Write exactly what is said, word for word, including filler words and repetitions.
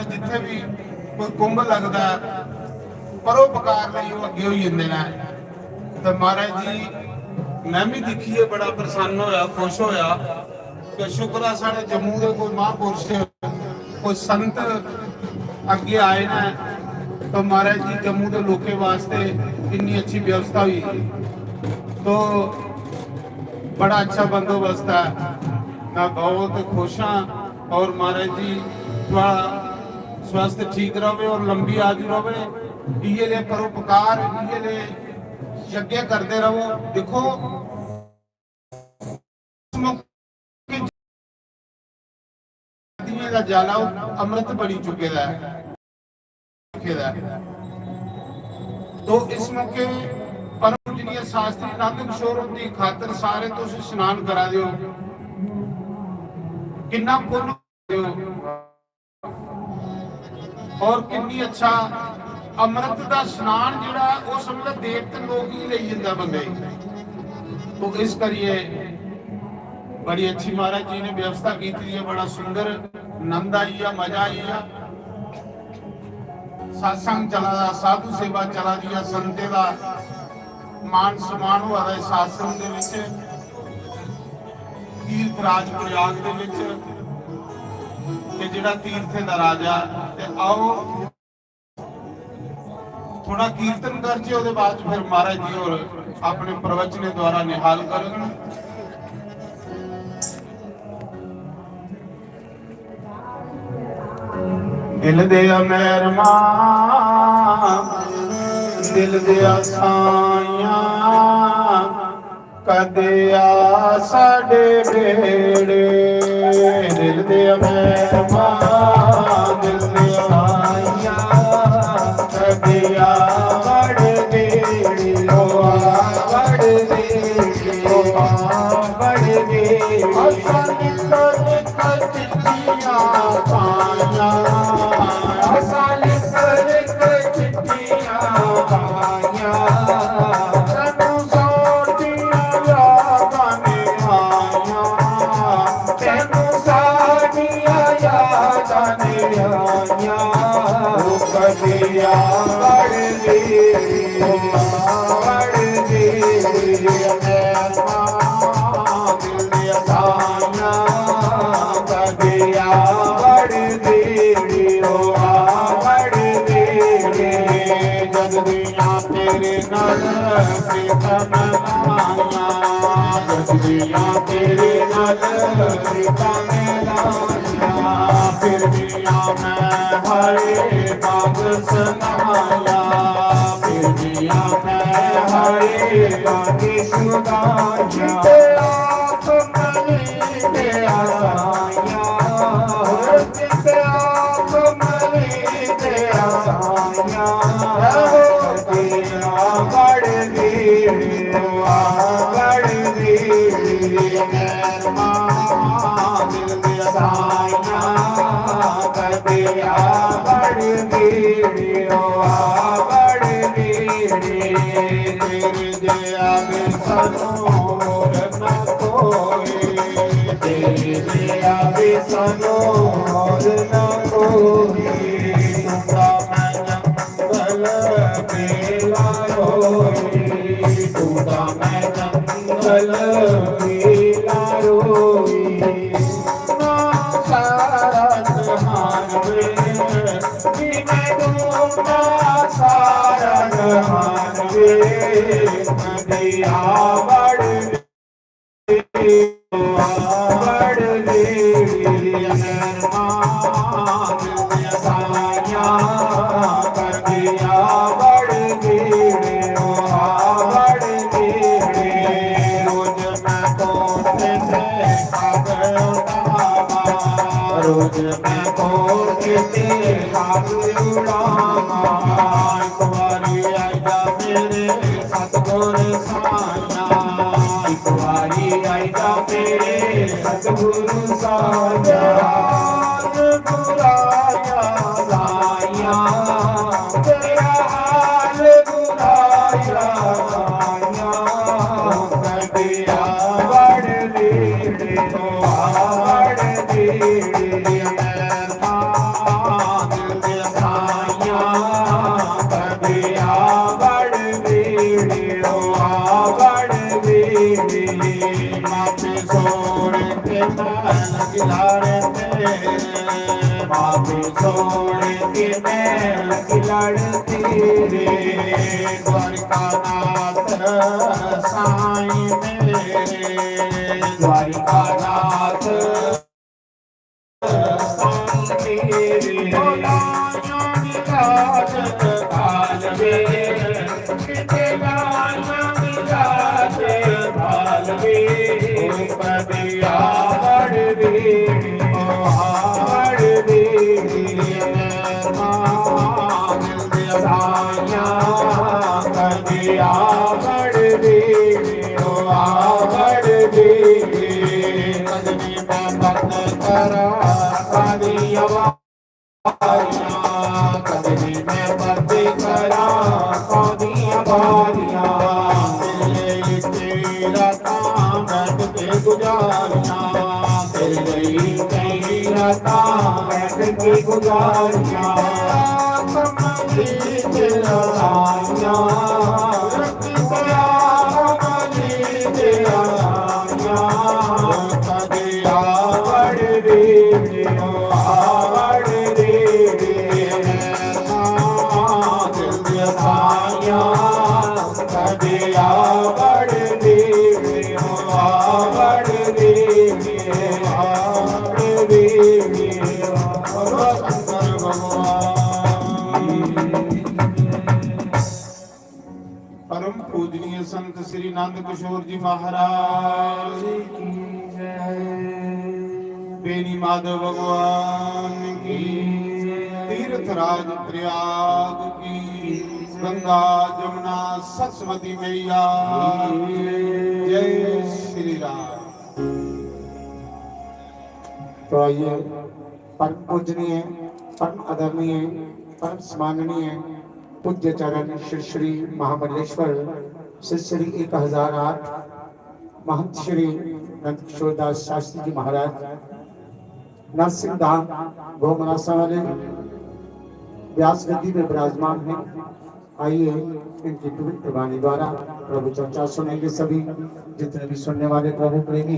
जित्थै बी कोई कुंभ लगदा ऐ, परोपकार लेई ओह् अग्गें होई जंदे न। ते महाराज जी, में बी दिक्खियै बड़ा प्रसन्न होया, खुश होया कि शुक्र ऐ, साढ़े जम्मू दे कोई महापुरुष, कोई संत अग्गें आए न, तो महाराज जी, जम्मू दे लोकें वास्ते इन्नी अच्छी व्यवस्था हुई। तो बड़ा अच्छा बंदोबस्त है। मैं बहुत खुश हाँ। और महाराज जी, थोड़ा स्वास्थ्य ठीक रहे और लंबी आयु रहे, इये ले परोपकार, इये ले यज्ञ करते रहो। देखो, नदियें दा जाला अमृत बनी चुके दा है, चुके दा है। तो इस मौके परम पूजनीय शास्त्री नंद किशोर की खातर सारे तुस स्नान करा दे हो, किन्ना पुण्य करा दे हो। और किन्नी अच्छा अमृत दा स्नान जेह्ड़ा ऐ, उस बेल्लै देवते लोक ही लेई जंदा बंदे गी। तो इस करियै बड़ी अच्छी महाराज जी ने व्यवस्था की थी है, बड़ा सुंदर आनंद आई गया, मजा आई गया। सत्संग चला दा, साधु सेवा चला दी है, संतें दा मान सम्मान होआ दा इस आश्रम दे विच, तीर्थ राज प्रयाग दे विच, ते जेह्ड़ा तीर्थें दा राजा। ते आओ थोड़ा कीर्तन करचे, ओह्दे बाद फिर महाराज जी होर अपने प्रवचनें द्वारा निहाल करन। दिल दे मेहरमा, दिल दे साइयां, कदे आ साडे बेड़े। दिल दे मेहरमा, दिल दे साइयां, कदे आ बड़ बेड़े, ओ आ बड़ बेड़े, ओ आ बड़ बेड़े। असां निक्का निक्का चिट्ठियां पाइयां, असां लिख लिख चिट्ठियां पाइयां, तैनू साडियां यादां ने आइयां, तैनू साडियां यादां ने आइयां। ओ कदिया बड़ दे, बड़ दे, मैं मां दिल साइयां, कदिया बड़ दे, ओ आ बड़ दे। जगदियां तेरे नाल प्रीतम लाइयां, जगदियां तेरे नाल प्रीतम लाइयां। फिर भी मैं हाय बाग सनाया, फिर भी मैं हाय बाग सुनाया। किते आप मली दे आसाया, किते आप मली दे आसाया। तेरा बड़ वीर, आ बड़ वीर, मैं मां दिल दे साइयां, कदे आ बड़ वीर, ओ आ बड़ वीर। तेरे जया वे सानू होर ना कोई, तेरे जया वे सानू होर ना कोई। टूटा मैं जंगल बेला रोई, टूटा मैं जंगल बेला रोई। ना सारा जहान वे, कि मैं दूंगा सारा जहान वे। नदिया बड़ दे, बड़ दे, मेहरबान साया, नदिया बड़ दे, बड़ दे। रोज मैं कोठे से खाद उठावा, रोज मैं कोठे से खाद उड़ावा। एक बारी आइया मेरे सतगुर साया, एक बारी आइया मेरे सतगुरु साया। हाल बुराया साया, तेरा हाल बुराया साया। कदिया बड़ दे, तो बड़ दे, मैं मां छोड़ के मैं लड़ती रे, द्वारिका नाथ साईं मेरे, द्वारिका नाथ साईं मेरे। कदमी मैं बंद करा पानिया बारियां, तेरे तेरा तां बैठ के गुजारियां, तेरे कई रातां बैठ के गुजारियां। कमली तेरा साइयां, रखी तेरा कमली तेरा साइयां। कदे आवड़ रे, आवड़ रे, दिल दिया साइयां। कदे आवड़ रे, आवड़ रे, आवड़ रे। बोलो शंकर भगवान। परम पूजनीय संत श्री नंद किशोर जी महाराज की जय। बेनी माधव भगवान की जय। तीर्थ राज प्रयाग की जय। गंगा जमुना सरस्वती मैया की जय। जय श्री राम। तो आइए, परम पूजनीय, परम आदरणीय, परम सम्माननीय पूज्य चरण श्री श्री महामंडलेश्वर श्री श्री एक हजार आठ महंत श्री नंद किशोर दास शास्त्री जी महाराज नरसिंह धाम गोमनासा वाले व्यास गद्दी में विराजमान हैं। आइए, इनकी पवित्र वाणी द्वारा प्रभु चर्चा सुनेंगे सभी, जितने भी सुनने वाले प्रभु प्रेमी।